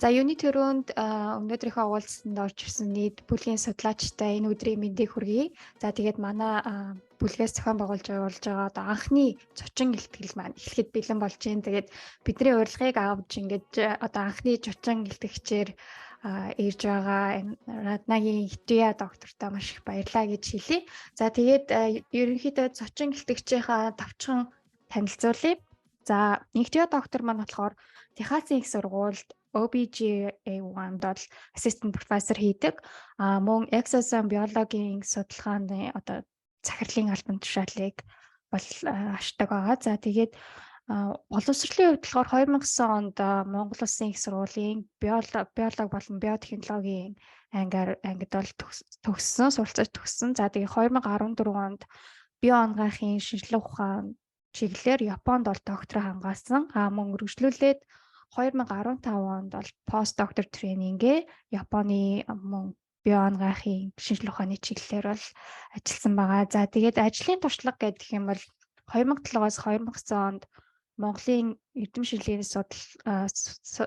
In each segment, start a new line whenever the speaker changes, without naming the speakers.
За, юуны түрүүнд өнөөдрийнхөө уулзалтанд орж ирсэн нийт бүлгийн судлаачтай энэ өдрийн мэндийг хүргэе. За, тэгээд манай бүлгээс зохион байгуулж байгаа одоо анхны зочин илтгэл маань эхлэхэд бэлэн болж байна. Тэгээд бидний урилгыг авч ингэж одоо анхны зочин илтгэгчээр ирж байгаа Раднагийн Хитуя доктортой маш их баярлалаа гэж хэлье. За, тэгээд ерөнхийдөө зочин илтгэгчийнхаа товчхон танилцуулъя. За, Инхтуя доктор маань болохоор Техасын их сургуульд OBGYN-д бол assistant professor хийдэг. А мөн exosome биологийн судалгааны одоо захирлын албан тушаалыг бол ашигладаг байгаа. За, тэгээд боловсролын хувьд болохоор 2009 онд Монгол Улсын их сургуулийн биологи болон биотехнологийн ангид бол төгссөн, суралцаж төгссөн. За, тэгээд 2014 онд био анагаахын шинжлэх ухаан чиглэлээр Японд бол доктороо хамгаалсан. А мөн үргэлжлүүлээд 2015 онд бол post doctor training-ээ Японы мөн био анагаахын шинжлэх ухааны чиглэлээр бол ажилласан байгаа. За, тэгээд ажлын туршлага гэх юм бол 2007-оос 2009 онд Монголын эрдэм шинжилгээний судал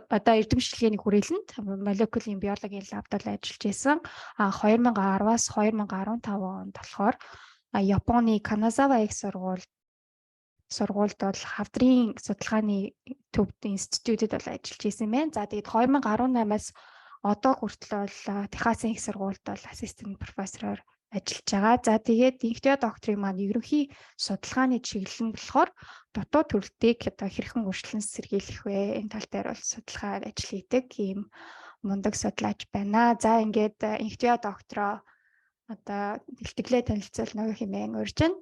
одоо эрдэм шинжилгээний хүрээлэнд молекулын биологийн лабд бол ажиллаж байсан. А 2010-аас 2015 онд болохоор Японы Каназава их сургуульд бол хавдрын судалгааны төвд институтэд бол ажиллаж байсан юм байна. За, тэгээд 2018-аас одоо хүртэл бол Техасын их сургуульд бол assistant professor-оор ажиллаж байгаа. За, тэгээд Инхтуя докторын маань ерөнхий судалгааны чиглэл нь болохоор дутуу төрөлтийг одоо хэрхэн урьдчилан сэргийлэх вэ? Энэ тал дээр бол судалгаа ажил хийдэг ийм мундаг судлаач байна. За, ингээд Инхтуя доктороо одоо илтгэлээ танилцуулна хэмээн урьж байна.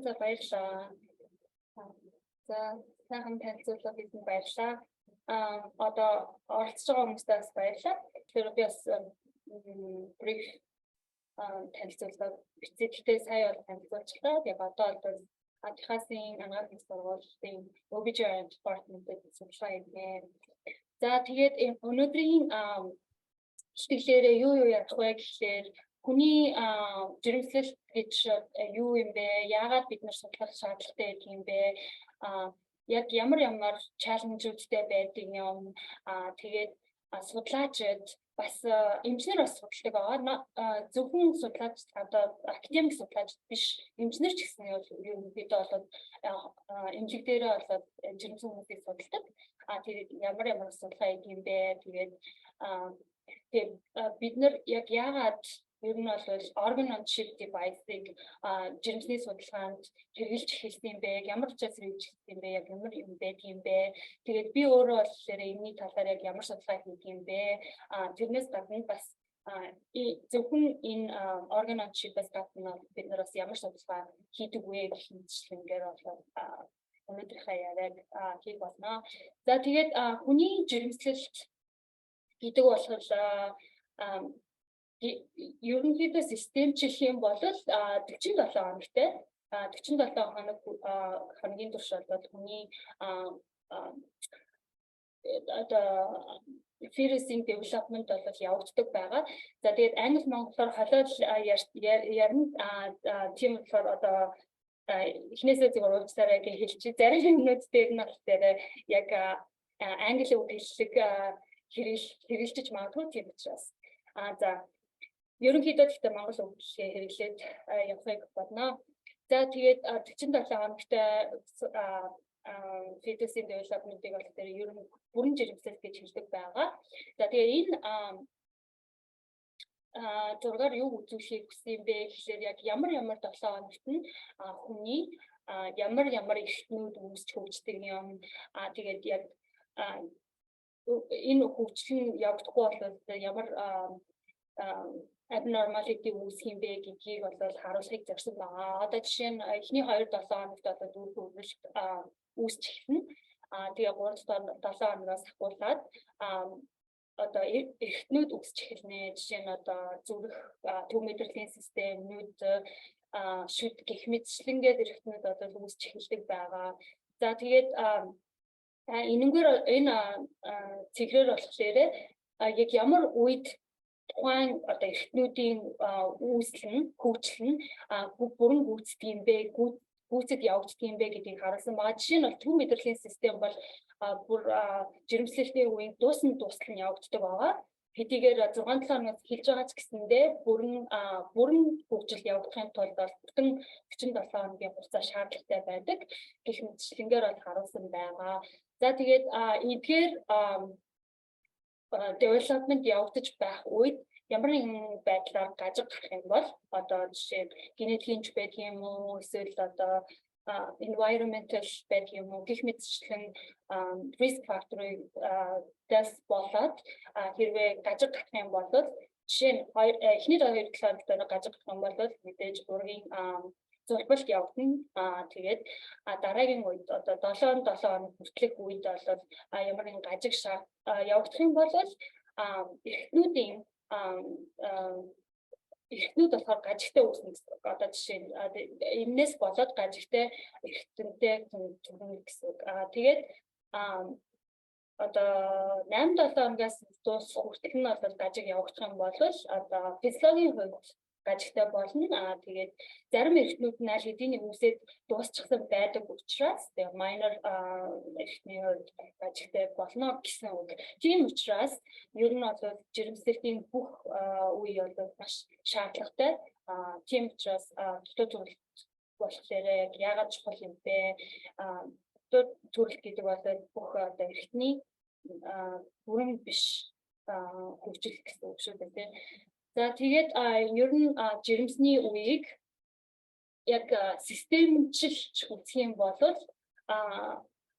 За, баярлалаа. За, сайхан танилцуулга хийсэнд баярлалаа. Одоо оролцож байгаа хүмүүстээ бас баярлалаа. Тэгэхээр би бас brief танилцуулга бичсэн. Гэхдээ сая бол танилцуулчихлаа. Яг одоо бол Техасын анагаахын сургуулийн OBGYN department-д судалгаа хийгнэ. За, тэгээд өнөөдрийн илтгэлээрээ юу юу ярих вэ гэхлээр хүний жирэмслэлт гэж юу юм бэ? Яагаад бид нар судлах шаардлагатай байдаг юм бэ? Яг ямар ямар challenge-үүдтэй байдаг юм? Тэгээд судлаачид бас, эмчнэр бас судалдаг байгаа. Зөвхөн судлаач, одоо академик судлаач биш, эмчнэр ч гэсэн ерөнхийдөө болоод эмнэлэг дээрээ болоод жирэмсэн хүмүүсийг судалдаг. Тэгээд ямар ямар судалгаа хийх юм бэ? Тэгээд бид нар яг яагаад ер нь бол organ on chip device-ыг жирэмсний судалгаанд хэрэглэж эхэлсэн юм бэ? Ямар учраас хэрэглэж эхэлсэн юм бэ? Яг ямар юм байдаг юм бэ? Тэгээд би өөрөө болохоор энэний талаар яг ямар судалгаа хийх юм бэ? Тэрнээс гадна бас зөвхөн энэ organ on chip-аас гадна бид нар бас ямар судалгаа хийдэг вэ гэх мэтчлэнгээр болоод өнөөдрийнхөө яриаг хийх болно. За, тэгээд хүний жирэмслэлт гэдэг болохоор ерөнхийдөө системчлэх юм бол 47 хоногтой, 47 хоногийн турш бол хүний одоо fetus-ийн development бол явагддаг байгаа. За, тэгээд англи монголоор холиод ярина, тийм болохоор одоо эхнээсээ зүгээр уучлаарай гэж хэлчихье. Зарим юмнууд дээр нь болохоор яг англи үг хэллэг хэрэглэж магадгүй, тийм учраас. За, ерөнхийдөө гэхдээ монгол үг хэрэглээд явахыг бодно. За, тэгээд 47 хоногтой fetus-ийн development-ыг болохоор ер нь бүрэн жирэмслэлт гэж хэлдэг байгаа. За, тэгээ энэ зургаар юу үзүүлэхийг хүссэн юм бэ гэхлээр яг ямар ямар 7 хоногт нь хүний ямар ямар эрхтнүүд үүсч хөгждөг юм, тэгээд яг энэ хөгжил нь явагдахгүй бол ямар abnormality үүсэх юм бэ гэдгийг бол харуулахыг зорьсон байгаа. Одоо жишээ нь эхний 2 7 хоногт одоо дүүрэх өвөрмөлт үүсч эхэлнэ. Тэгээ 3 7 хоногоос ахиулаад одоо эрхтнүүд үүсч эхэлнэ. Жишээ нь одоо зүрх, төв мэдрэлийн систем, нүд, шүд гэх мэтчлэнгээд эрхтнүүд одоо үүсч эхэлдэг байгаа. За, тэгээд энэнгээр энэ цэгрээр болохоор яг ямар үед тухайн одоо эрхтнүүдийн үүсэл нь, хөгжил нь бүрэн гүйцэтгэх юм бэ? гүйцэд явагддаг юм бэ гэдгийг харуулсан байгаа. Жишээ нь бол төв мэдрэлийн систем бол бүр жирэмслэлтийн үеийн дуусна дуустал нь явагддаг байгаа. Хэдийгээр 6-7 хоногоос эхэлж байгаа ч гэсэндээ бүрэн бүрэн хөгжил явагдахын тулд бол бүтэн 47 хоногийн хугацаа шаардлагатай байдаг гэх мэтчлэнгээр бол харуулсан байгаа. За, тэгээд эдгээр development явагдаж байх үед ямар нэгэн байдлаар гажиг гарах юм бол, одоо жишээ нь генетикийн ч байдаг юм уу, эсвэл одоо environmental байдаг юм уу гэх мэтчлэн risk factor-аас болоод хэрвээ гажиг гарах юм бол, жишээ нь эхний 2-7 хоногт гажиг гарах юм бол мэдээж ургийн зулбалт явагдана. Тэгээд дараагийн үед, одоо 7 7 хоног хүртэлх үед бол ямар нэгэн гажиг явагдах юм бол эрхтнүүд болохоор гажигтай үүснэ гэсэн үг. Одоо жишээ нь эмнээс болоод гажигтай эрхтэнтэй төрнө гэсэн үг. Тэгээд одоо 8 7 хоногоос дуусах хүртэл нь бол гажиг явагдах юм бол одоо физиологийн хувьд гажигтай болно. Тэгээд зарим эрхтнүүд нь аль хэдийн үүсээд дуусчихсан байдаг учраас тэгээ minor эрхтний хувьд гажигтай болно гэсэн үг. Тийм учраас ер нь бол жирэмслэлтийн бүх үе бол маш шаардлагатай. Тийм учраас дутуу төрөлт болохоор яг яагаад чухал юм бэ? Дутуу төрөлт гэдэг бол бүх одоо эрхтний бүрэн биш хөгжил гэсэн үг шүү дээ, тийм. За, тэгээд ер нь жирэмсний үеийг яг системчилж үзэх юм бол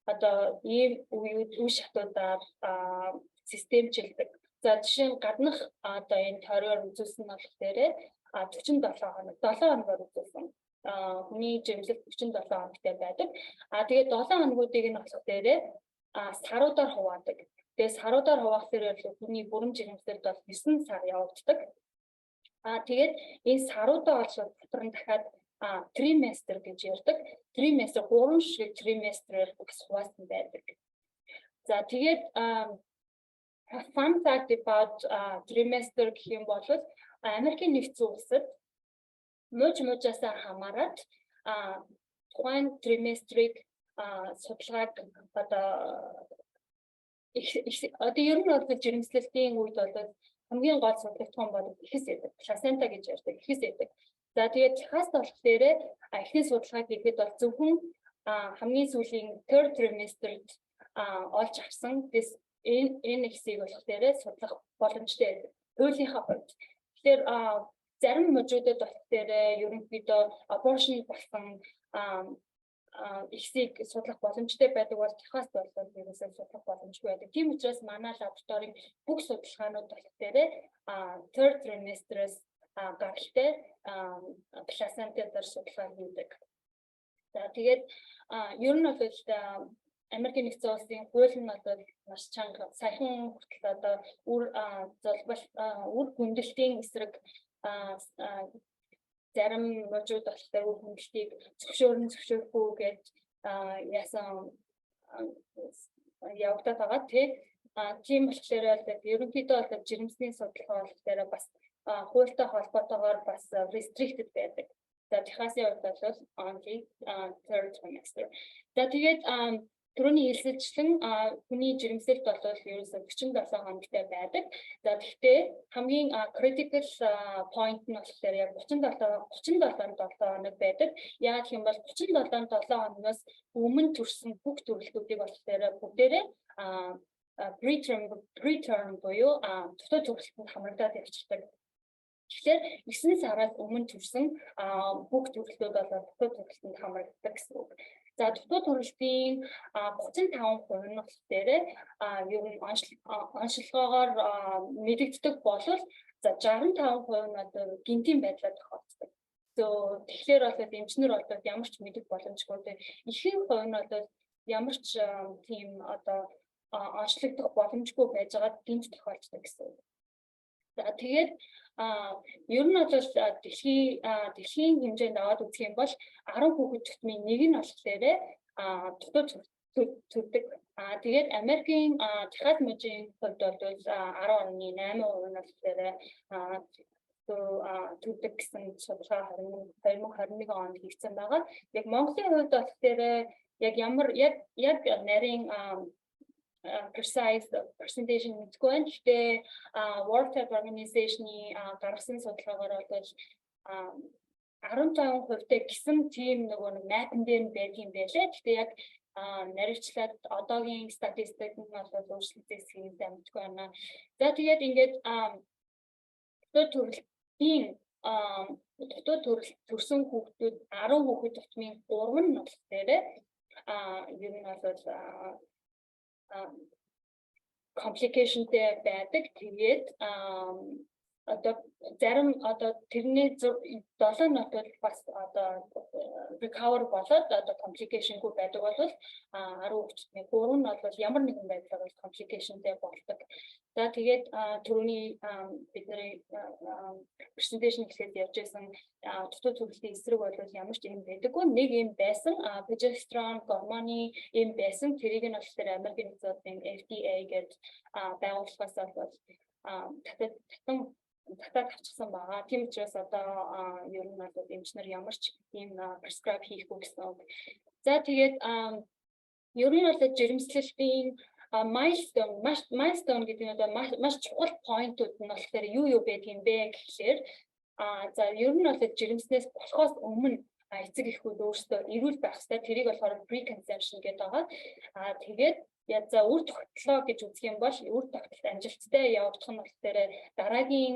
одоо ийм үеүд, үе шатуудаар системчилдэг. За, жишээ нь гаднах одоо энэ теориор үзүүлсэн нь болохоор 47 хоног, 7 хоногоор үзүүлсэн. Хүний жирэмслэлт 47 хоногтой байдаг. Тэгээд 7 хоногуудыг нь болохоор саруудаар хуваадаг. Тэгээд саруудаар хуваахлаар хүний бүрэн жирэмслэлт бол 9 сар явагддаг. Тэгээд энэ саруудаа бол дотор нь дахиад триместр гэж ярьдаг. Триместр, гурван шиг триместрээр бас хуваасан байдаг. За, тэгээд fun fact about trimester гэх юм бол Америкийн нэгдсэн улсад муж мужаасаа хамаарат тухайн триместрийг судалгааг одоо ер нь бол жирэмслэлтийн үед бол хамгийн гол судлагдахуун бол эхэс байдаг. Плацента гэж ярьдаг, эхэс байдаг. За, тэгээд Техаст болохоор эхний судалгааг хийхэд бол зөвхөн хамгийн сүүлийн third trimester-д олж авсан энэ эхсийг болохоор судлах боломжтой байдаг. Хуулийнхаа хувьд. Тэгэхээр зарим мужуудад болохоор ерөнхийдөө abortion болсон эхсийг судлах боломжтой байдаг бол Техаст бол ерөөсөө судлах боломжгүй байдаг. Тийм учраас манай лабораторийн бүх судалгаанууд болохоор third trimester-ээс гаралтай плацента дээр судалгаа хийдэг. За, тэгээд ер нь бол Америкийн нэгдсэн улсын хууль нь бол маш чанга, саяхан хүртэл одоо үр зулбал, үр хүндэлтийн эсрэг зарим мужууд болохоор үр хүндэлтийг зөвшөөрөн, зөвшөөрөхгүй гэж яасан явагдаад байгаа, тий. Тийм болохоор ерөнхийдөө бол жирэмсний судалгаа болохоор бас хуультай холбоотойгоор бас restricted байдаг. За, Техасын хувьд бол only third trimester. За, тэгээд түрүүний хэлсэлчлэн хүний жирэмслэлт бол ерөөсөө 47 хоногтой байдаг. За, тэгэхдээ хамгийн critical point нь болохоор яг 37 37 7 хоног байдаг. Яагаад гэх юм бол 37 7 хоногоос өмнө төрсэн бүх төрөлтүүдийг болохоор бүгдээрээ preterm буюу дутуу төрөлтөнд хамрагдаад явчихдаг. Тэгэхээр 9 сараас өмнө төрсэн бүх төрөлтүүд бол дутуу төрөлтөнд хамрагддаг гэсэн үг. За, дутуу төрөлтийн 35% нь болохоор ер нь онцлогоогоор мэдэгддэг болол, за, 65% нь одоо гэнэтийн байдлаар тохиолддог. So тэгэхээр бол эмчнэр бол ямар ч мэдэх боломжгүй. Ихэнх хувь нь бол ямар ч тийм одоо онцлогдох боломжгүй байж байгаад гэнэт тохиолддог гэсэн үг. За, тэгээд ер нь бол дэлхийн хэмжээнд аваад үзэх юм бол 10 хүүхэд тутмын нэг нь болохоор дутуу төрдөг. Тэгээд Америкийн Техас мужийн хувьд бол 10.8% нь болохоор төрдөг гэсэн судалгаа 2021 онд хийгдсэн байгаа. Яг Монголын хувьд болохоор яг ямар яг нарийн precise percentage мэдэхгүй байна. Гэхдээ World Health Organization-ы гаргасан судалгаагаар бол 15% гэсэн тийм нөгөө нэг map н дээр нь байдаг юм байлээ. Гэхдээ яг наривчлаад одоогийн статистик нь бол өөрчлөгдсөн юм мэдэхгүй байна. За, тэгээд ингээд дутуу төрөлтийн дутуу төрөл төрсэн хүүхдүүд 10 хүүхэд тутмын 3 нь болохоор ер нь бол complication тэй байдаг. Тэгээд одоо зарим одоо тэрний 7 нь бол бас одоо recover болоод одоо complication гүй байдаг бол 10 хүүхдийн 3 нь бол ямар нэгэн байдлаар complication тэй болдог. За, тэгээд түрүүний бидний presentation гэхэд явж байсан дутуу төрөлтийн эсрэг бол ямар ч юм байдаггүй. Нэг юм байсан, progesterone гормоны юм байсан. Тэрийг нь болохоор Америкийн нэгдсэн улсын FDA гэдэг байгууллагаас бол татан татаад авчихсан байгаа. Тийм учраас одоо ер нь бол эмч нар ямар ч ийм prescribe хийхгүй гэсэн үг. За, тэгээд ер нь бол жирэмслэлтийн milestone, маш milestone гэдэг нь одоо маш чухал point ууд нь болохоор юу юу байдаг юм бэ гэхлээр за, ер нь бол жирэмснээс болохоос өмнө эцэг эхүүд өөрсдөө эрүүл байх хэрэгтэй. Тэрийг болохоор preconception гэдэг байгаа. Тэгээд я за, үр тогтлоо гэж үзэх юм бол үр тогтолт амжилттай явагдах нь болохоор дараагийн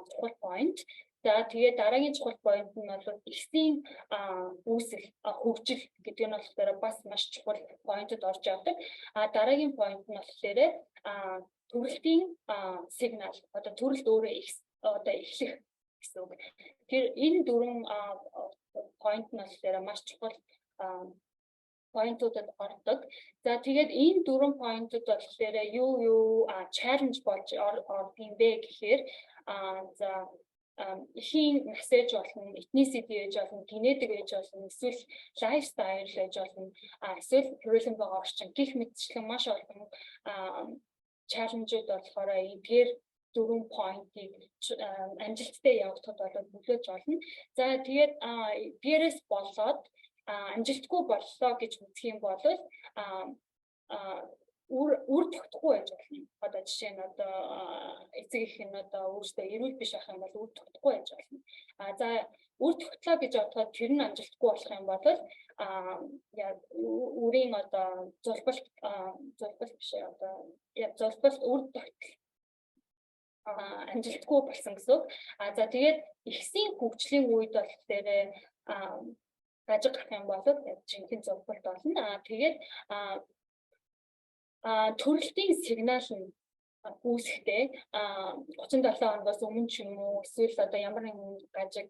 чухал point. За, тэгээд дараагийн чухал point нь бол эхсийн үүсэл, хөгжил гэдэг нь болохоор бас маш чухал point од орж явдаг. Дараагийн point нь болохоор төрөлтийн сигнал, одоо төрөлт өөрөө их одоо эхлэх гэсэн үг. Тэр энэ дөрвөн point нь болохоор маш чухал point уудад ордог. За, тэгээд энэ дөрвөн point ууд болохоор юу юу challenge болж ордог юм бэ гэхээр за, эхийн нас ээж болно, ethnicity ээж болно, генетик ээж болно, эсвэл lifestyle ээж болно, эсвэл төрөлн байгаа орчин гэх мэтчлэн маш олон challenge ууд болохоор эдгээр дөрвөн point ыг амжилттай явагдахад бол нөлөөж болно. За, тэгээд дээрээс болоод амжилтгүй боллоо гэж үзэх юм бол үр тогтохгүй байж болно. Одоо жишээ нь одоо эцэг эх нь одоо өөрсдөө эрүүл биш байх юм бол үр тогтохгүй байж болно. За, үр тогтлоо гэж бодоход тэр нь амжилтгүй болох юм бол яг үрийн одоо зулбалт, зулбалт биш, одоо яг зулбалт, үр тогтол амжилтгүй болсон гэсэн үг. За, тэгээд эхсийн хөгжлийн үед болохоор гажиг гарах юм бол яг жинхэнэ зулбалт болно. Тэгээд төрөлтийн сигнал нь үүсэхдээ 37 хоногоос өмнө ч юм уу, эсвэл одоо ямар нэгэн гажиг,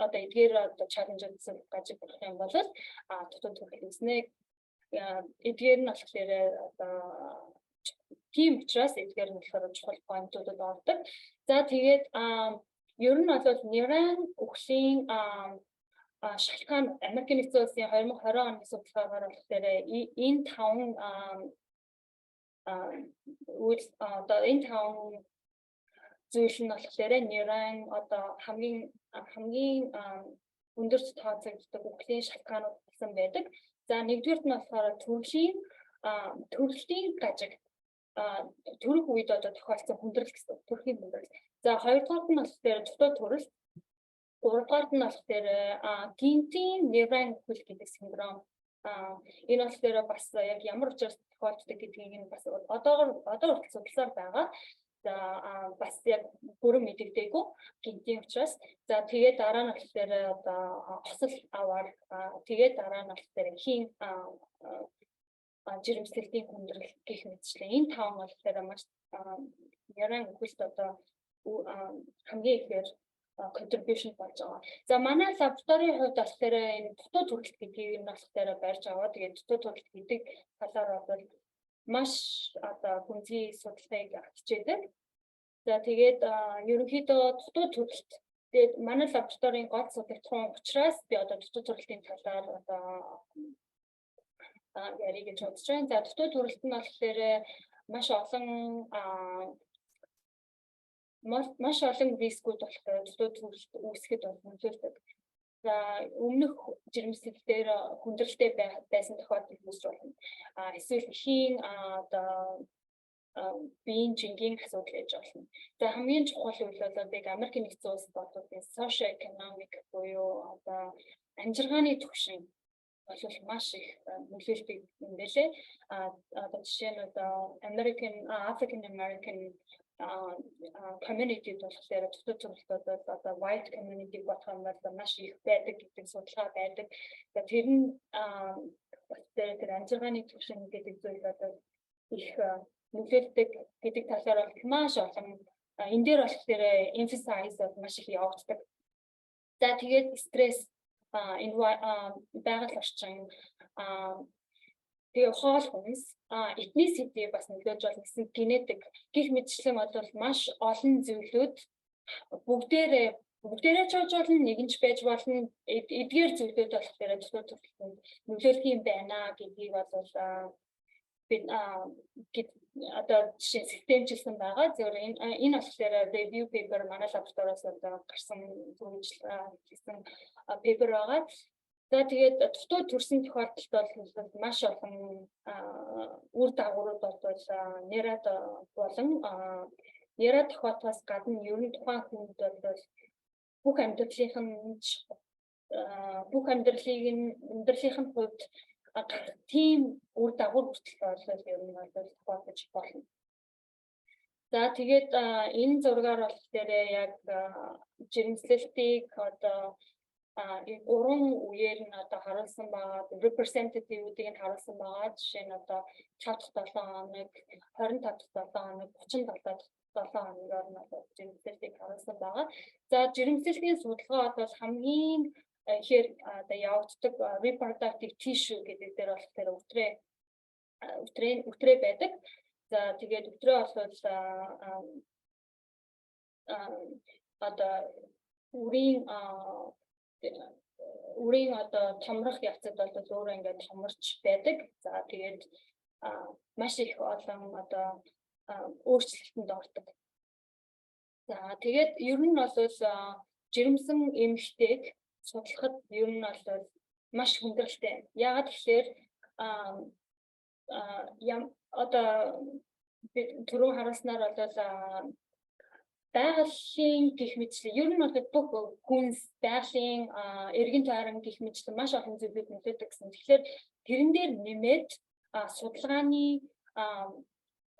одоо эдгээр одоо challenge гажиг болох юм бол дутуу төрөлт үүснэ. Эдгээр нь болохоор одоо тийм учраас эдгээр нь болохоор чухал point уудад ордог. За, тэгээд ер нь бол нярайн үхлийн шалтгаан Америкийн нэгдсэн улсын 2020 оны судалгаагаар болохоор энэ таван үйл, одоо энэ таван зүйл нь болохоор нярайн одоо хамгийн хамгийн өндөрт тооцогддог үхлийн шалтгаанууд болсон байдаг. За, нэгдүгээрт нь болохоор төрөлтийн гажиг, төрөх үед одоо тохиолдсон хүндрэл гэсэн, төрхийн хүндрэл. За, хоёрдугаарт нь болохоор дутуу төрөлт. Гуравдугаарт нь болохоор гэнэтийн нярайн үхэл гэдэг синдром. Энэ болохоор бас яг ямар учраас тохиолддог гэдгийг нь бас одоогор одоо хүртэл судалсаар байгаа. За, бас яг бүрэн мэдэгдээгүй гэнэтийн учраас. За, тэгээд дараа нь болохоор одоо осол аваар, тэгээд дараа нь болохоор эхийн жирэмслэлтийн хүндрэл гэх мэтчлэн энэ таван болохоор маш нярайн үхэлт одоо хамгийн ихээр contribution болж байгаа. За, манай лабораторийн хувьд болохоор энэ дутуу төрөлт гэдгийг нь болохоор барьж аваад, тэгээд дутуу төрөлт гэдэг талаар бол маш одоо гүнзгий судалгааг хичээдэг. За, тэгээд ерөнхийдөө дутуу төрөлт, тэгээд манай лабораторийн гол судалгаан учраас би одоо дутуу төрөлтийн талаар одоо ярих гэж бодож байна. За, дутуу төрөлт нь болохоор маш олон Маш олон risk үүд болохоор дутуу төрөлт үүсгэхэд бол нөлөөлдөг. За, өмнөх жирэмслэл дээр хүндрэлтэй байсан тохиолдол үүсч болно. Эсвэл эхийн одоо биеийн жингийн асуудал байж болно. За, хамгийн чухал үйл бол яг Америкийн нэгдсэн улсад бол socio economic буюу одоо амжиргааны түвшин бол маш их нөлөөлдөг юм байлээ. Одоо жишээ нь одоо American African American community болохоор дутуу төрөлтүүд одоо white community бодох юм бол маш их байдаг гэдэг судалгаа байдаг. Тэр нь бас тэр амжиргааны түвшин гэдэг зүйл одоо их нөлөөлдөг гэдэг талаар бол маш олон энэ дээр болохоор emphasize маш их явагддаг. За, тэгээд стресс, энэ байгаль орчин, тэгээ хоол хүнс, ethnicity бас нөлөөлж болно гэсэн, генетик гэх мэтчлэн бол маш олон зүйлүүд бүгдээрээ ч байж болно, нэг нь ч байж болно. Эдгээр зүйлүүд болохоор дутуу төрөлтөнд нөлөөлөх юм байна гэдгийг бол бид одоо жишээ системжилсэн байгаа. Зөвхөн энэ болохоор review paper, манай лабораториоос одоо гарсан, түрүүжил хийсэн paper байгаа. За, тэгээд дутуу төрсэн тохиолдолд бол маш олон үр дагаврууд бол нэрад болон нэрад тохиолдохоос гадна ер нь тухайн хүнд бол бүх амьдралыг нь амьдралынх нь хувьд тийм үр дагавар хүртэл бол ер нь бол тохиолдож болно. За, тэгээд энэ зургаар болохоор яг жирэмслэлтийг одоо гурван үеэр нь одоо харуулсан байгаа, representative-үүдийг нь харуулсан байгаа. Жишээ нь одоо 5 дахь 7 хоног, 25 дахь 7 хоног, 37 дахь 7 хоногоор нь одоо жирэмслэлтийг харуулсан байгаа. За, жирэмслэлтийн судалгаа бол хамгийн ихээр одоо явагддаг reproductive tissue гэдэг дээр болохоор үтрээ байдаг. За, тэгээд үтрээ бол одоо үрийн одоо томрох явцад бол өөрөө ингээд томорч байдаг. За, тэгээд маш их олон одоо өөрчлөлтөнд ордог. За, тэгээд ер нь бол жирэмсэн эмэгтэйг судлахад ер нь бол маш хүндрэлтэй. Яагаад гэхээр одоо би түрүүн харуулснаар бол байгалийн гэх мэтчлэн ер нь бол бүх хүнс, байгалийн эргэн тойрон гэх мэтчлэн маш олон зүйлүүд нөлөөлдөг гэсэн. Тэгэхээр тэрэн дээр нэмээд судалгааны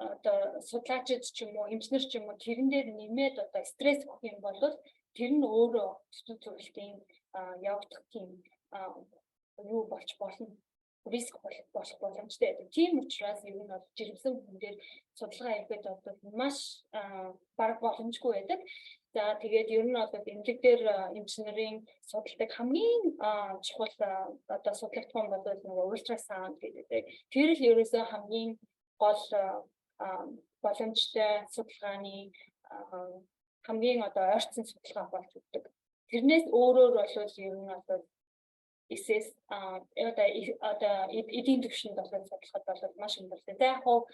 одоо судлаачид ч юм уу, эмчнэр ч юм уу, тэрэн дээр нэмээд одоо стресс өгөх юм бол тэр нь өөрөө дутуу төрөлтийн явагдах тийм юу болж болно, risk болох боломжтой байдаг. Тийм учраас ер нь бол жирэмсэн хүн дээр судалгаа хийхэд бол маш бараг боломжгүй байдаг. За, тэгээд ер нь бол эмнэлэг дээр эмч нарын судалдаг хамгийн чухал одоо судлагдахуун бол нөгөө ultrasound гэдэг. Тэр л ерөөсөө хамгийн гол боломжтой судалгааны, хамгийн одоо ойртсон судалгаа болж өгдөг. Тэрнээс өөрөөр бол ер нь бол эсэс одоо эдийн түвшинд бол судлахад бол маш өндөртэй. За, яг хуу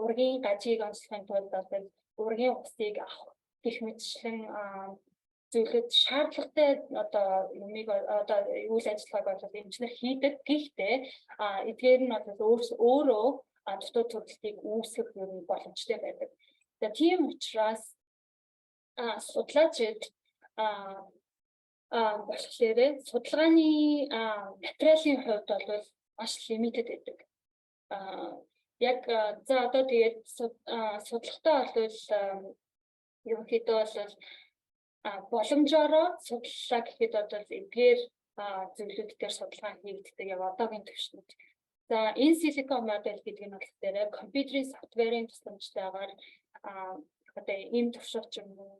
ургийн гажийг онцлохын тулд бол ургийн усыг авах гэх мэтчлэн зүйлүүд шаардлагатай одоо юмыг одоо үйл ажиллагааг бол эмчнэр хийдэг. Гэхдээ эдгээр нь бол өөрөө дутуу төрөлтийг үүсгэх юм боломжтой байдаг. За, тийм учраас судлаачид болохоор судалгааны материалын хувьд бол маш limited байдаг. Яг за одоо тэгээд судлахтаа бол ерөнхийдөө бол боломжоороо судлалаа гэхэд бол эдгээр зүйлүүд дээр судалгаа хийгддэг яг одоогийн түвшинд. За, in silico model гэдэг нь болохоор компьютерийн software ын тусламжтайгаар одоо ийм турших ч юм уу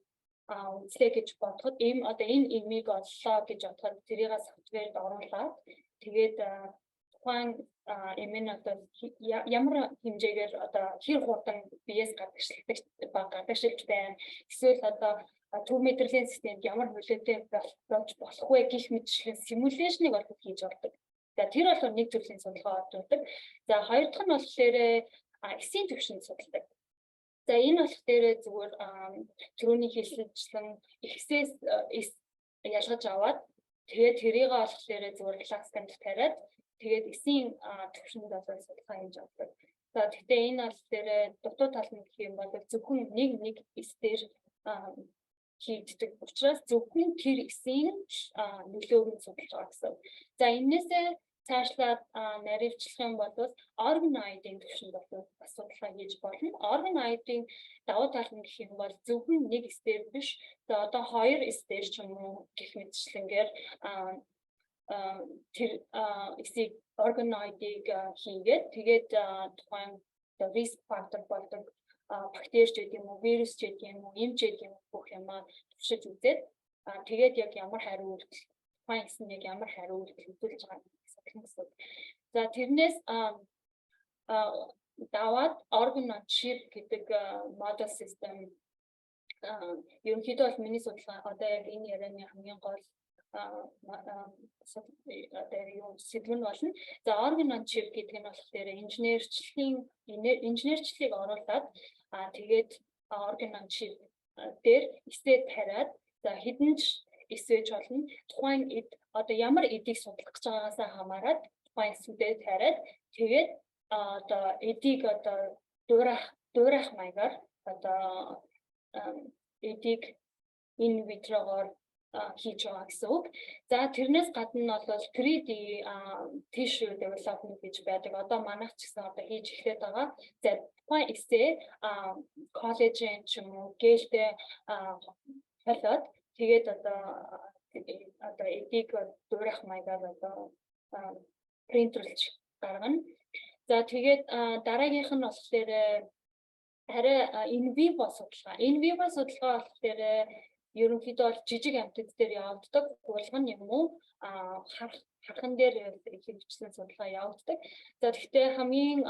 үзлээ гэж бодоход, ийм одоо энэ имийг оллоо гэж бодоход тэрийг software д оруулаад, тэгээд тухайн эм нь одоо ямар хэмжээгээр одоо хэр хурдан биеэс гадагшилдаг ба гадагшилж байна, эсвэл одоо төв мэдрэлийн системд ямар нөлөөтэй болж болох вэ гэх мэтчлэн simulation ыг бол хийж болдог. За, тэр болохоор нэг төрлийн судалгаа ордог. За, хоёр дахь нь болохоор эсийн түвшинд судалдаг. За, энэ болох дээрээ зүгээр түрүүний хэлсэнчлэн эхсээс эс ялгаж аваад, тэгээд тэрийг болох дээрээ зүгээр CLASP-д тариад, тэгээд эсийн төвшөнд бол судалгаа хийж авдаг. За, гэхдээ энэ бол дээрээ дутуу тал нь гэх юм бол зөвхөн нэг нэг эс дээр хийгддэг учраас зөвхөн тэр эсийн нөлөөг нь судалж байгаа гэсэн. За, энээсээ цаашлаад наривчлах юм бол organoid-ын түвшинд бол бас судалгаа хийж болно. Organoid-ын давуу тал нь гэх юм бол зөвхөн нэг эс дээр биш. За, одоо хоёр эс дээр ч юм уу гэх мэтчлэнгээр тэр эсийг organoid-ыг хийгээд, тэгээд тухайн risk factor болдог бактери ч гэдэг юм уу, вирус ч гэдэг юм уу, эм ч гэдэг юм уу, бүх юмаа туршиж үзээд, тэгээд яг ямар хариу үйлдэл, тухайн эс нь яг ямар хариу үйлдэл үзүүлж байгаа судлана гэсэн. За, тэрнээс даваад organ on chip гэдэг model system ерөнхийдөө бол миний судалгаа, одоо яг энэ ярианы хамгийн гол одоо юу сэдэв нь болно. За, organ on chip гэдэг нь болохоор инженерчлэлийг оруулаад, тэгээд organ on chip дээр эсээ тариад, за, хэдэн ч эс байж болно. Тухайн эд одоо ямар эдийг судлах гэж байгаагаас хамаарат тухайн эсүүдээ тариад, тэгээд одоо эдийг одоо дуурайх дуурайх маягаар одоо эдийг in vitro-гоор хийж байгаа гэсэн үг. За, тэрнээс гадна нь бол 3D tissue development гэж байдаг. Одоо манайх ч гэсэн одоо хийж эхлээд байгаа. За, тухайн эсээ collagen ч юм уу гелтэй холиод, тэгээд одоо эдийг дуурайх маягаар одоо принтерлж гаргана. За, тэгээд дараагийнх нь болохоор арай in vivo судалгаа. In vivo судалгаа болохоор ерөнхийдөө бол жижиг амьтад дээр явагддаг, хулган юм уу хархан дээр хэрэгжсэн судалгаа явагддаг. За, тэгэхдээ хамгийн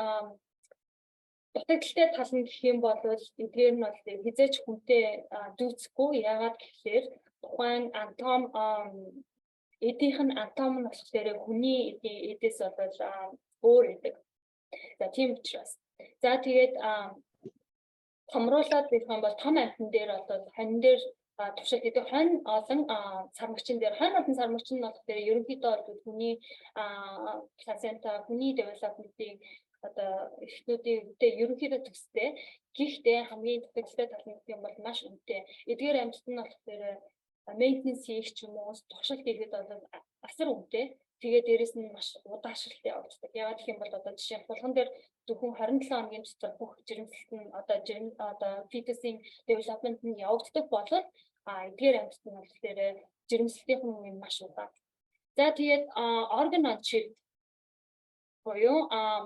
дутагдалтай тал нь гэх юм бол эдгээр нь бол хэзээ ч хүнтэй дүйцэхгүй. Яагаад гэхээр тухайн анатом эдийнх нь анатом нь болохоор хүний эдээс бол өөр байдаг. За, тийм учраас. За, тэгээд томруулаад гэх юм бол том амьтан дээр бол хонь дээр туршилт гэдэг, хонь олон сармагчин дээр, хонь олон сармагчин нь болохоор ерөнхийдөө бол хүний плацента, хүний development-ийг одоо эрхтнүүдийн үнэтэй ерөнхийдөө төстэй. Гэхдээ хамгийн дутагдалтай тал нь гэх юм бол маш үнэтэй. Эдгээр амьтад нь болохоор maintenance хийх ч юм уу туршилт хийхэд бол асар үнэтэй. Тэгээ дээрэс нь маш удаашралтай явагддаг. Яагаад гэх юм бол одоо жишээ нь хулган дээр зөвхөн 27 хоногийн дотор бүх жирэмслэлт нь одоо жирэм одоо fetus-ийн development нь явагддаг бол эдгээр амьтад нь болохоор жирэмслэлтийн нь маш удаан. За, тэгээд organ on chip буюу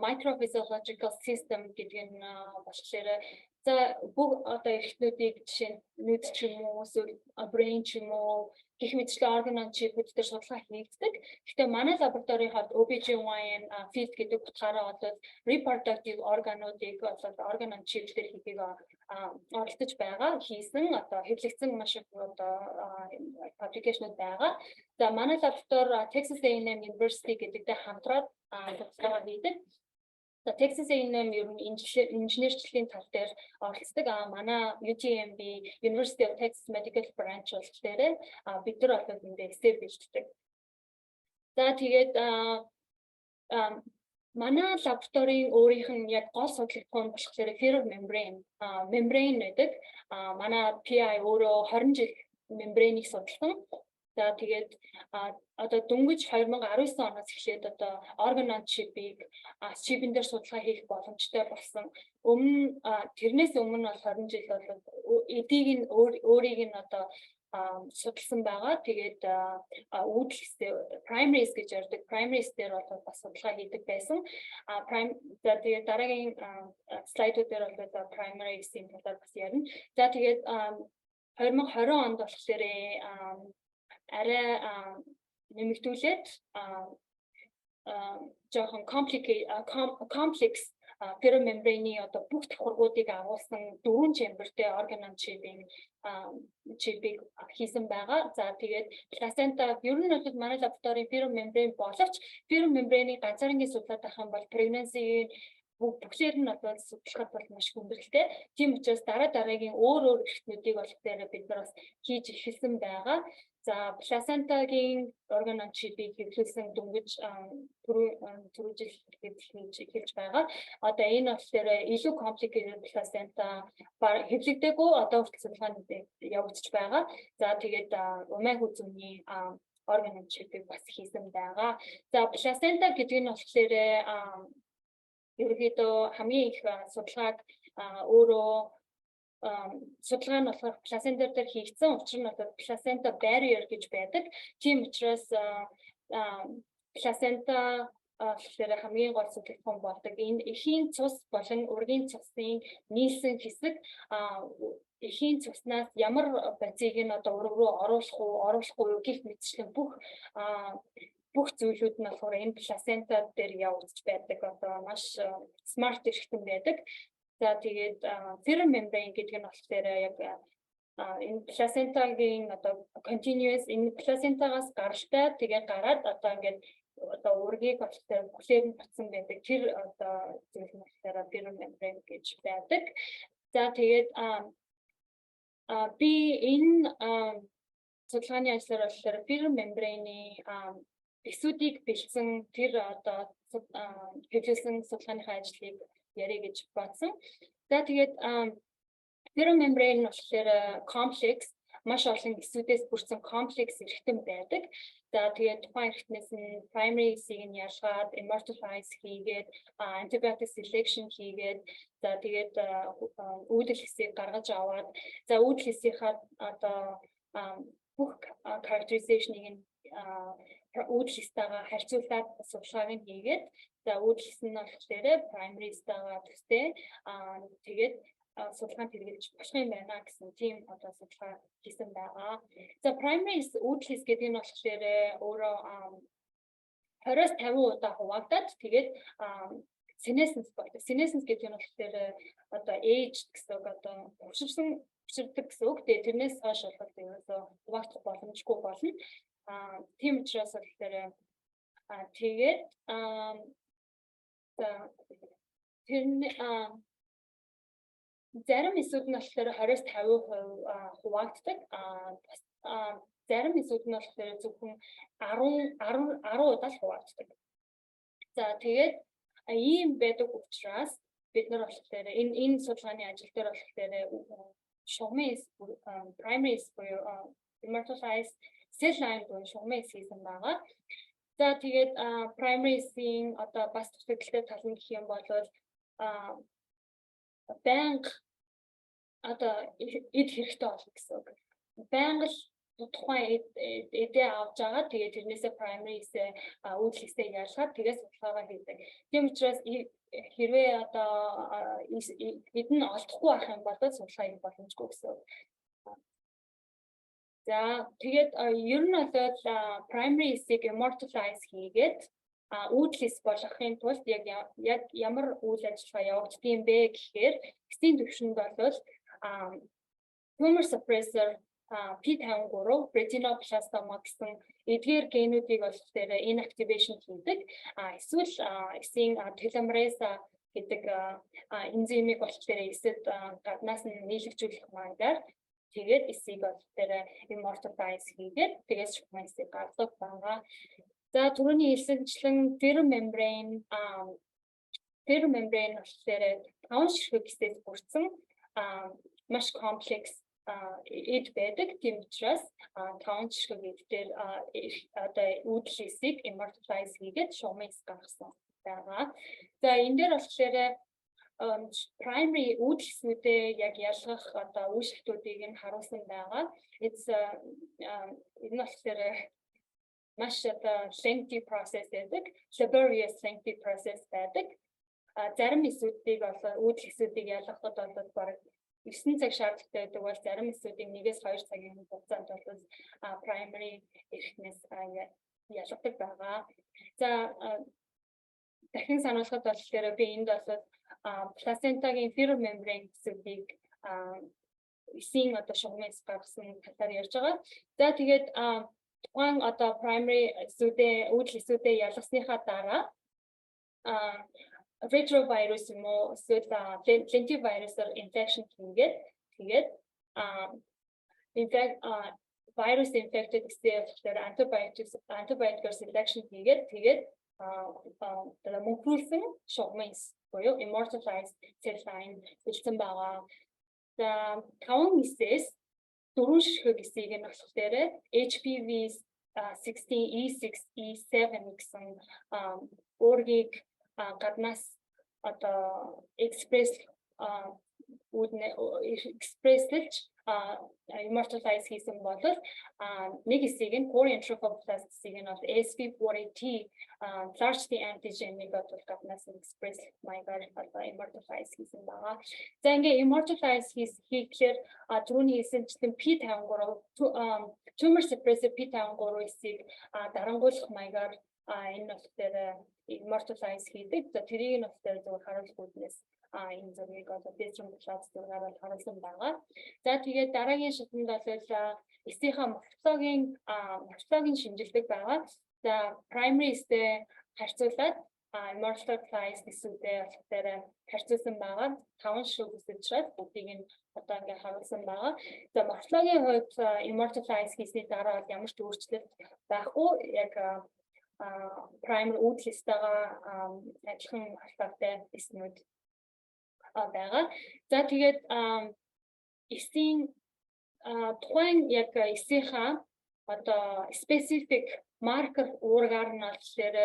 microphysiological system гэдэг нь болохоор, за, бүх одоо эрхтнүүдийг жишээ нь нүд ч юм уу эсвэл brain ч юм уу гэх мэтчлэн organ on chip-үүд дээр судалгаа хийгддэг. Гэхдээ манай лабораторийн хувьд OBGYN field гэдэг утгаараа бол reproductive органуудыг бол organ on chip дээр хийхийг оролдож байгаа. Хийсэн, одоо хэвлэгдсэн маш их одоо publication-ууд байгаа. За, манай лаборатори Texas A&M University гэдэгтэй хамтраад судалгаа хийдэг. За, Texas A&M ер нь инженерчлэлийн тал дээр оролцдог. Манай UTMB, University of Texas Medical Branch болохоор бид нар бол эндээ эсээ бэлддэг. За, тэгээд манай лабораторийн өөрийнх нь яг гол судлагдахуун болохоор fetal membrane байдаг. Манай PI өөрөө 20 жил membrane-ийг судалсан. За, тэгээд одоо дөнгөж 2019 оноос эхлээд одоо organ on chip-ийг chip-эн дээр судалгаа хийх боломжтой болсон. Өмнө тэрнээс өмнө бол 20 жил бол эдийг нь өөрийг нь одоо судалсан байгаа. Тэгээд үүдэл primaries гэж ярьдаг. Primaries дээр бол бас судалгаа хийдэг байсан. Prime за, тэгээд дараагийн слайдууд дээр бол primaries-ийн талаар бас ярина. За, тэгээд 2020 онд болохоор арай нэмэгдүүлээд жоохон complex fetal membrane-ийн одоо бүх давхаргуудыг агуулсан дөрвөн chamber-тэй organ on chip-ийг хийсэн байгаа. За, тэгээд placenta, ер нь бол манай лабораторийн fetal membrane боловч fetal membrane-ийг ганцаарнгийн судлаад байх юм бол pregnancy-ийн Бүхлээр нь одоо судлахад бол маш хүндрэлтэй. Тийм учраас дараа дараагийн өөр өөр эрхтнүүдийг болохоор бид нар бас хийж эхэлсэн байгаа. За, плацентагийн organ on chip-ийг хэвлүүлсэн дөнгөж түрүү жил хийж эхэлж байгаа. Одоо энэ болохоор илүү complicated placenta хэвлэгдээгүй, одоо хүртэл судалгаанд явагдаж байгаа. За, тэгээд умай хүзүүний organ on chip-ийг бас хийсэн байгаа. За, плацента гэдэг нь болохоор ерөнхийдөө хамгийн их судалгааг өөрөө судалгаа нь болохоор плацента дээр хийгдсэн. Учир нь бол плацента barrier гэж байдаг. Тийм учраас плацента болохоор хамгийн гол судалгаан болдог. Энэ эхийн цус болон ургийн цусын нийлсэн хэсэг эхийн цуснаас ямар бодисыг нь одоо ураг руу оруулах уу, оруулахгүй юу гэх мэтчлэн бүх зүйлүүд нь болохоор энэ плацента дээр явагдаж байдаг. Одоо маш smart эрхтэн байдаг. За, тэгээд fetal membrane гэдэг нь болохоор яг энэ плацентагийн одоо continuous, энэ плацентагаас гаралтай, тэгээд гараад одоо ингээд одоо ургийг болохоор бүхлээр нь батсан байдаг. Тэр одоо зүйл нь болохоор fetal membrane гэж байдаг. За, тэгээд би энэ судалгааны ажлаар болохоор fetal membrane-ийн эсүүдийг бэлдсэн тэр одоо хэвлүүлсэн судалгааныхаа ажлыг ярих гэж бодсон. За, тэгээд fetal membrane нь болохоор комплекс, маш олон эсүүдээс бүрдсэн комплекс эрхтэн байдаг. За, тэгээд тухайн эрхтнээс нь primary эсийг нь ялгаад, immortalize хийгээд, antibiotic selection хийгээд, за, тэгээд үүдэл эсийг гаргаж аваад, за, үүдэл эсийнхаа одоо бүх characterization-ыг нь үүдэл эстэйгээ харьцуулаад судалгааг нь хийгээд, за, үүдэл эс нь болохоор primary эстэйгээ төстэй, тэгээд судалгаанд хэрэглэж болох юм байна гэсэн тийм одоо судалгаа хийсэн байгаа. За, primary үүдэл эс гэдэг нь болохоор өөрөө 20-оос 50 удаа хуваагдаад, тэгээд senescence болдог. Senescence гэдэг нь болохоор одоо age гэсэн үг, одоо хөгшөрсөн, хөгшөрдөг гэсэн үг. Тэгээд тэрнээс хойш болохоор ерөөсөө хуваагдах боломжгүй болно. Тийм учраас болохоор тэгээд за, тэрний зарим эсүүд нь болохоор 20-с 50% хуваагддаг. Бас зарим эсүүд нь болохоор зөвхөн 10 10 10 удаа л хуваагддаг. За, тэгээд ийм байдаг учраас бид нар болохоор энэ судалгааны ажил дээр болохоор шугамын эс, primary эс буюу immortalized cell line буюу шугамын эс хийсэн байгаа. За, тэгээд primary эсийн одоо бас дутагдалтай тал нь гэх юм бол байнга одоо эд хэрэгтэй болно гэсэн үг. Байнга л тухайн эдээ авч байгаа. Тэгээд тэрнээсээ primary эсээ, үүдэл эсээ ялгаад, тэгээд судалгаагаа хийдэг. Тийм учраас хэрвээ одоо эд нь олдохгүй байх юм бол судалгаа хийх боломжгүй гэсэн үг. За, тэгээд ер нь бол primary эсийг immortalize хийгээд үүдэл эс болгохын тулд яг ямар үйл ажиллагаа явагддаг юм бэ гэхээр эсийн түвшинд бол tumor suppressor P53, retinoblastoma гэсэн эдгээр генүүдийг болохоор inactivation хийдэг. Эсвэл эсийн telomerase гэдэг энзимийг болохоор эсэд гаднаас нь нийлэгжүүлэх маягаар тэгээд эсийг болохоор immortalize хийгээд, тэгээд шугамын эсийг гаргадаг байгаа. За, түрүүний хэлсэнчлэн fetal membrane болохоор таван ширхэг эсээс бүрдсэн маш комплекс эд байдаг. Тийм учраас таван ширхэг эд дээр одоо үүдэл эсийг immortalize хийгээд шугамын эс гаргасан байгаа. За, энэ дээр болохоор primary үүдэл эснүүдээ яг ялгах одоо үе шатуудыг нь харуулсан байгаа. It's энэ нь болохоор маш одоо lengthy process байдаг. Laborious, lengthy process байдаг. Зарим эсүүдийг болоо үүдэл эсүүдийг ялгахад бол бараг 9 цаг шаардлагатай байдаг бол зарим эсүүдийг 1-2 цагийн хугацаанд бол primary эрхтнээс ялгадаг байгаа. За, дахин сануулхад болохоор би энд бол плацентагийн fetal membrane эсүүдийг эсийн одоо шугамын гаргасан талаар ярьж байгаа. За, тэгээд тухайн одоо primary эсүүдээ, үүдэл эсүүдээ ялгасныхаа дараа Retrovirus юм уу, эсвэл lentivirus-аар infection хийгээд, тэгээд infect virus infected гэсэн болохоор антибиотикоор selection хийгээд, тэгээд одоо мөнхрүүлсэн шугамын эс буюу immortalized cell line бэлдсэн байгаа. За, таван эсээс дөрвөн ширхэг эсийг нь болохоор HPV 16 E6 E7 гэсэн уургийг гаднаас одоо express үүднэ express-лж immortalize хийсэн бол нэг эсийг нь chorion trophoblast эсийг нь бол SV40T large T antigen-ийг бол гаднаас нь express маягаар одоо immortalize хийсэн байгаа. За, ингээ immortalize хийхлээр түрүүний хэлсэнчлэн P53, tumor suppressor P53 эсийг дарангуйлах маягаар энэ болохоор immortalize хийдэг. За, тэрийг нь болохоор зөвхөн харуулах үүднээс энэ зургийг одоо Western plot зургаар бол харуулсан байгаа. За, тэгээд дараагийн шатанд бол эсийнхаа морфологийн шинжилдэг байгаа. За, primary эстэй харьцуулаад immortalized эсүүдээ болохоор харьцуулсан байгаа. Таван ширхэг үсэж учраас бүгдийг нь одоо ингээ харуулсан байгаа. За, морфологийн хувьд immortalize хийсний дараа бол ямар ч өөрчлөлт байхгүй. Яг primary үүдэл эстэйгээ адилхан морфологитой эснүүд байгаа. За, тэгээд эсийн тухайн яг эсийнхаа одоо specific marker уургаар нь болохоор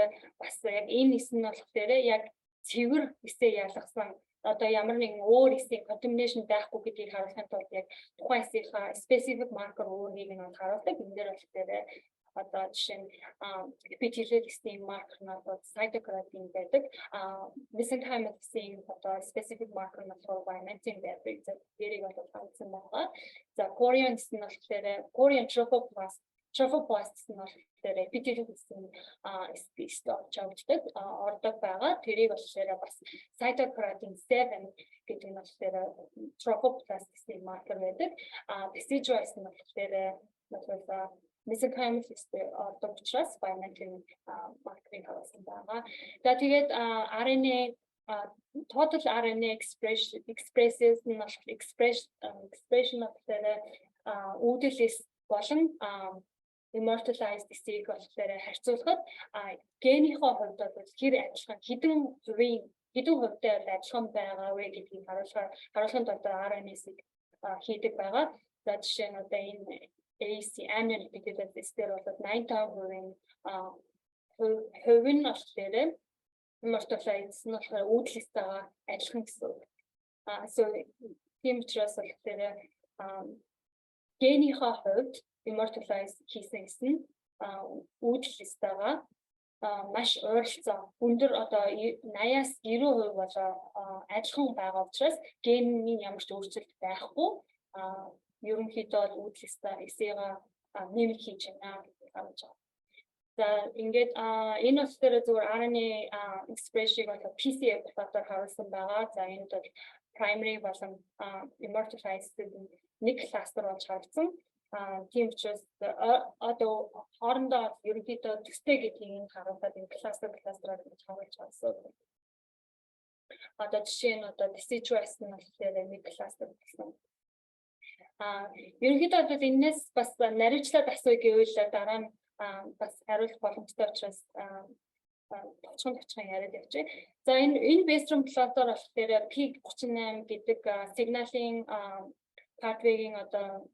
бас яг энэ эс нь болохоор яг цэвэр эсээ ялгасан, одоо ямар нэгэн өөр эсийн contamination байхгүй гэдгийг харуулахын тулд яг тухайн эсийнхаа specific marker уургийг нь харуулдаг. Энэ дээр болохоор одоо жишээ нь epithelial эсийн маркер нь бол cytokeratin байдаг. Mesenchymal эсийн одоо specific marker нь болохоор vimentin байдаг. За, тэрийг бол харуулсан байгаа. За, chorion эс нь болохоор chorion trophoblast нь болохоор epithelial эсийн эст орж авдаг, ордог байгаа. Тэрийг болохоор бас cytokeratin 7 гэдэг нь болохоор trophoblast гэсэн маркер байдаг. Decidua нь болохоор mesenchymal эстэй ордог учраас vimentin маркерыг харуулсан байгаа. За, тэгээд RNA, total RNA expression expresses нь болохоор expression болохоор үүдэл эс болон immortalized эсийг болохоор харьцуулахад генийхээ хувьд бол хэр адилхан, хэдэн хувийн, хэдэн хувьтай адилхан байгаа вэ гэдгийг харуулахын тулд RNA-ийг хийдэг байгаа. За, жишээ нь одоо энэ AC amnion epithelial эсээр бол 85% хувь нь болохоор immortalized нь болохоор үүдэл эстэйгээ адилхан гэсэн үг. So тийм учраас болохоор генийхээ хувьд immortalize хийсэн гэсэн үүдэл эстэйгээ маш ойролцоо өндөр, одоо 80-аас 90% болоо адилхан байгаа учраас гений ямар ч өөрчлөлт байхгүй, ерөнхийдөө бол үүдэл эсэгээ mimic хийж байна гэж харуулж байгаа. За, ингээд энэ болохоор зөвхөн RNA expression-ыг одоо PCR платаар харуулсан байгаа. За, энд бол primary болон immortalized нэг кластер болж харагдсан. Тийм учраас одоо хоорондоо ерөнхийдөө төстэй гэдгийг нь харуулдаг энэ кластер кластераар ингэж харуулж байгаа. Одоо жишээ нь одоо deciduous нь болохоор нэг кластер болсон. Ерөнхийдөө бол энэс бас наривчлаад асууя гэвэл дараа нь бас хариулах боломжтой учраас товчхон товчхон яриад явчих. За, энэ Western plot-оор болохоор P38 гэдэг сигналын pathway-гийн одоо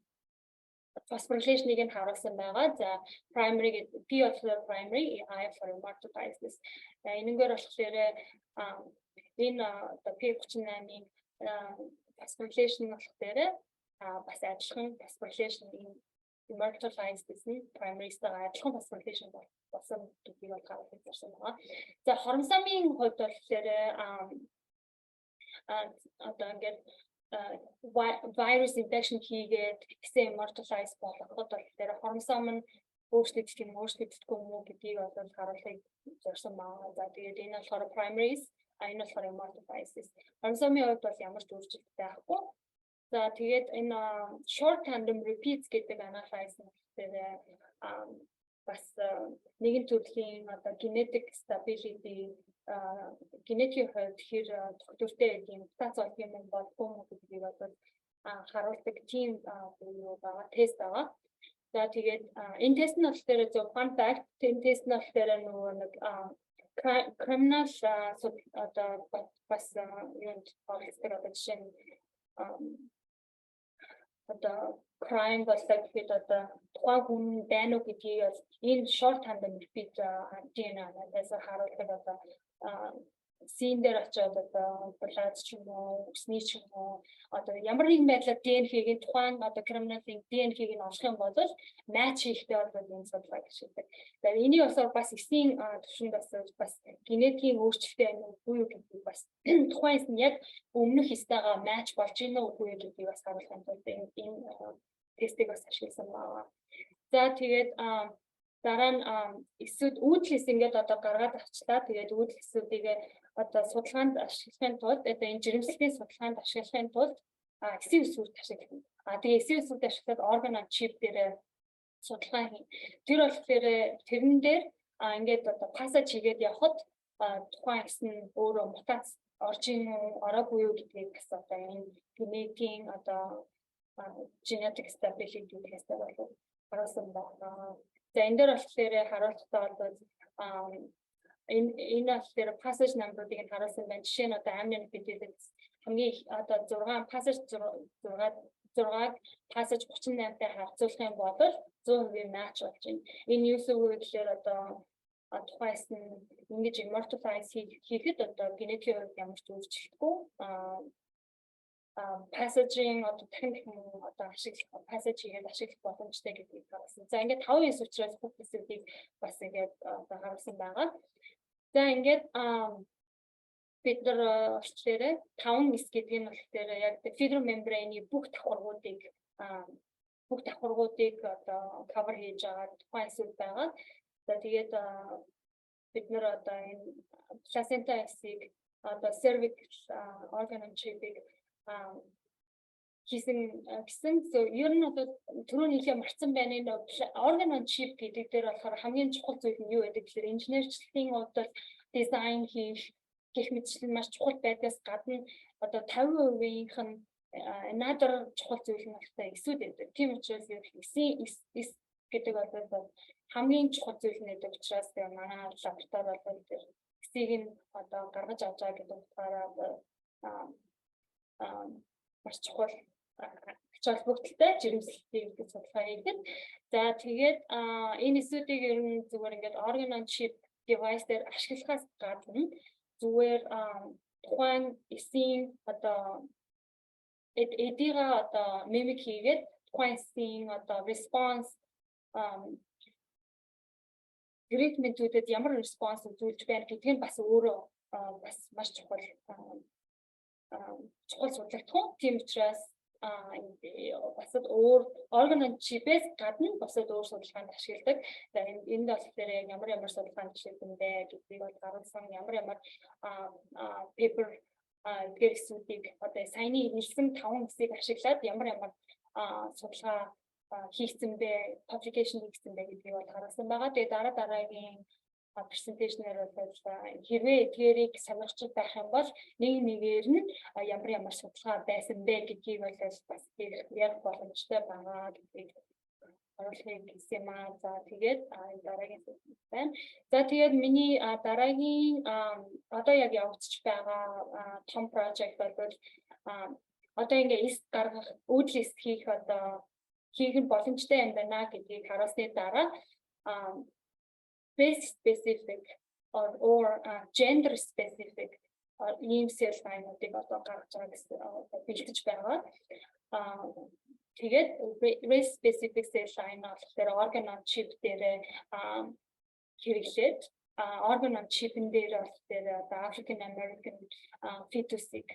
phosphorylation-ыг нь харуулсан байгаа. За, primary гэдэг P болохоор primary, I болохоор immortalized. За, энэнгээр болохоор энэ одоо P38-ийн phosphorylation болохоор бас адилхан phosphorylation, энэ immortalized гэсэн primary-стайгаа адилхан phosphorylation болсон гэдгийг бол харуулж ирсэн байгаа. За, хромосомын хувьд болохоор одоо ингээд virus infection хийгээд гэсэн immortalize болгоход болохоор хромосом нь өөрчлөгдөх юм, өөрчлөгддөггүй юм уу гэдгийг бол харуулахыг зорьсон байгаа. За, тэгээд энэ болохоор primaries, энэ болохоор immortalized. Хромосомын хувьд бол ямар ч өөрчлөлт байхгүй. За, тэгээд энэ short tandem repeats гэдэг analysis дээр бас нэгэн төрлийн одоо genetic stability генетикийн хувьд хэр тогтвортой байдгийг, мутац болдог юм болдгоо юм гэдгийг бол харуулдаг тийм юу байгаа, тест байгаа. За, тэгээд энэ тест нь болохоор зөв fun fact, энэ тест нь болохоор нөгөө нэг criminal одоо бас юунд оролцдог, одоо жишээ нь одоо crime боллоо гэхэд одоо тухайн хүн байна уу гэдгийг бол энэ short tandem repeat DNA анализаар харуулдаг. Одоо scene дээр очиод одоо blood ч юм уу, үсний ч юм уу, одоо ямар нэгэн байдлаар ДНХ-ийн тухайн одоо criminal-ын ДНХ-г нь олох юм бол match хийхдээ бол энэ судалгааг ашигладаг. За, энийг болохоор бас эсийн түвшинд бас генетикийн өөрчлөлттэй байна уу юу гэдгийг, бас тухайн эс нь яг өмнөх эстэйгээ match болж байна уу үгүй юу гэдгийг бас харуулахын тулд энэ тестийг бас ашигласан байна. За, тэгээд дараа нь эсүүд үүдэл эс ингээд одоо гаргаад авчлаа. Тэгээд үүдэл эсүүдийг одоо судалгаанд ашиглахын тулд, одоо энэ жирэмслэлийн судалгаанд ашиглахын тулд эсийн үсгүүд ашиглана. Тэгээ эсийн үсгүүд ашиглаад organ on chip дээр судалгаа хийн. Тэр болохоор тэрэн дээр ингээд одоо passage хийгээд явхад тухайн эс нь өөрөө мутац орж ийн үү, ороогүй юу гэдгийг бас одоо энэ генетикийн одоо genetic stability тестээр бол харуулсан байна. За, энэ дээр болохоор харуултаа бол энэ болохоор passage number-ыг нь харуулсан байна. Жишээ нь одоо amnionic хамгийн одоо 6 passage 6-г passage 38-тай харьцуулах юм бол 100% match болж байна. Энэ юу гэсэн үг вэ гэхээр одоо тухайн эс нь ингэж immortalize хийхэд одоо генетикийн хувьд ямар ч өөрчлөлтгүй, passage-ийн одоо дахин дахин одоо ашиглах, passage хийгээд ашиглах боломжтой гэдгийг харуулсан. За, ингээд 5 эс учраас бүх эсүүдийг бас ингээд одоо харуулсан байгаа. За, ингээд бид нар болохоор 5 эс гэдэг нь болохоор яг fetal membrane-ы бүх давхаргуудыг одоо cover хийж байгаа тухайн эсүүд байгаа. За, тэгээд бид нар одоо энэ placenta эсийг одоо cervix organ on chip-ыг хийсэн гэсэн. So ер нь одоо түрүүний хэлээ марцсан байна, энэ organ on chip гэдэг дээр болохоор хамгийн чухал зүйл нь юу гэдэг гэхээр инженерчлэлийн хувьд бол дизайн хийх гэх мэтчлэн маш чухал байдгаас гадна одоо 50%-ийнх нь another чухал зүйл нь болохоор эсүүд байдаг. Тийм учраас эсийн эс гэдэг бол хамгийн чухал зүйл нь гэдэг учраас тэгээ манай лаборатори бол тэр эсийг нь одоо гаргаж авч байгаа гэдэг утгаараа маш чухал ач холбогдолтой жирэмслэлтийг судалгаа хийхэд. За, тэгээд энэ эсүүдийг ер нь зүгээр ингээд organ on chip device дээр ашиглахаас гадна зүгээр тухайн эсийн одоо эдига одоо mimic хийгээд тухайн эсийн одоо response, treatment-үүдэд ямар response үзүүлж байна гэдг нь бас өөрөө бас маш чухал судлагдах. Тийм учраас бас өөр organ on chip-ээс гадна бусад өөр судалгаанд ашигладаг. За, энд болохоор яг ямар ямар судалгаанд ашигладаг бэ гэдгийг бол харуулсан, ямар ямар paper эдгээр эсүүдийг одоо саяны хэлсэн таван эсийг ашиглаад ямар ямар судалгаа хийгдсэн бэ, publication хийгдсэн бэ гэдгийг бол харуулсан байгаа. Тэгээ дараа дараагийн presentation-ээр бол хэрвээ эдгээрийг сонирхож байх юм бол нэг нэгээр нь ямар ямар судалгаа байсан бэ гэдгийг бол бас ярих боломжтой байгаа гэдгийг оруулахыг хэлсэн юм аа. За, тэгээд дараагийн байна. За, тэгээд миний дараагийн одоо яг явагдчих байгаа том project бол одоо ингээ эс гаргах, үүдэл эс хийх одоо хийх нь боломжтой юм байна гэдгийг харуулсны дараа race specific or gender specific ийм cell line-уудыг одоо гаргаж байгаа гэсэн бэлтэж байгаа. Тэгээд race specific cell line болохоор organ on chip дээр хэрэглээд organ on chip-н дээр болохоор одоо African American fetus-ыг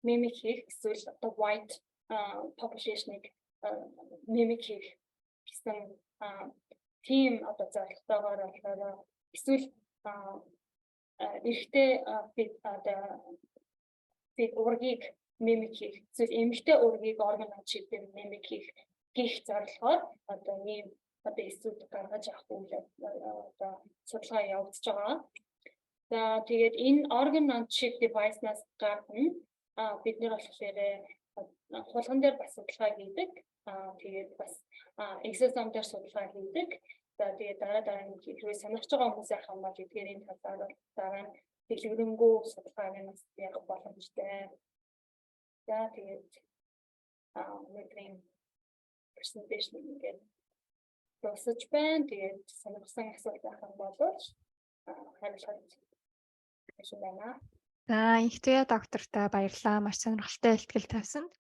mimic хийх эсвэл одоо white population-ыг mimic хийх гэсэн тийм одоо зорилготойгоор болохоор эсвэл эрэгтэй бид одоо бид уургийг mimic хийх, эсвэл эмэгтэй уургийг organ on chip дээр mimic хийх гих зорилгоор одоо ийм одоо эсүүд гаргаж авах үйл одоо судалгаа явагдаж байгаа. За, тэгээд энэ organ on chip device-наас гадна бид нар болохоор хулган дээр бас судалгаа хийдэг. Тэгээд бас exosome дээр судалгаа хийдэг. За, тэгээд дараа дараа нь хэрвээ сонирхож байгаа хүмүүс яах юм бол эдгээрийн талаар дараа нь дэлгэрэнгүй судалгааг нь бас явах боломжтой. За, тэгээд өнөөдрийн presentation ингээд дуусаж байна. Тэгээд сонирхсан асуулт байх юм бол хариулахад байна.
За, Энхтуяа доктортой баярлалаа. Маш сонирхолтой илтгэл тавьсанд.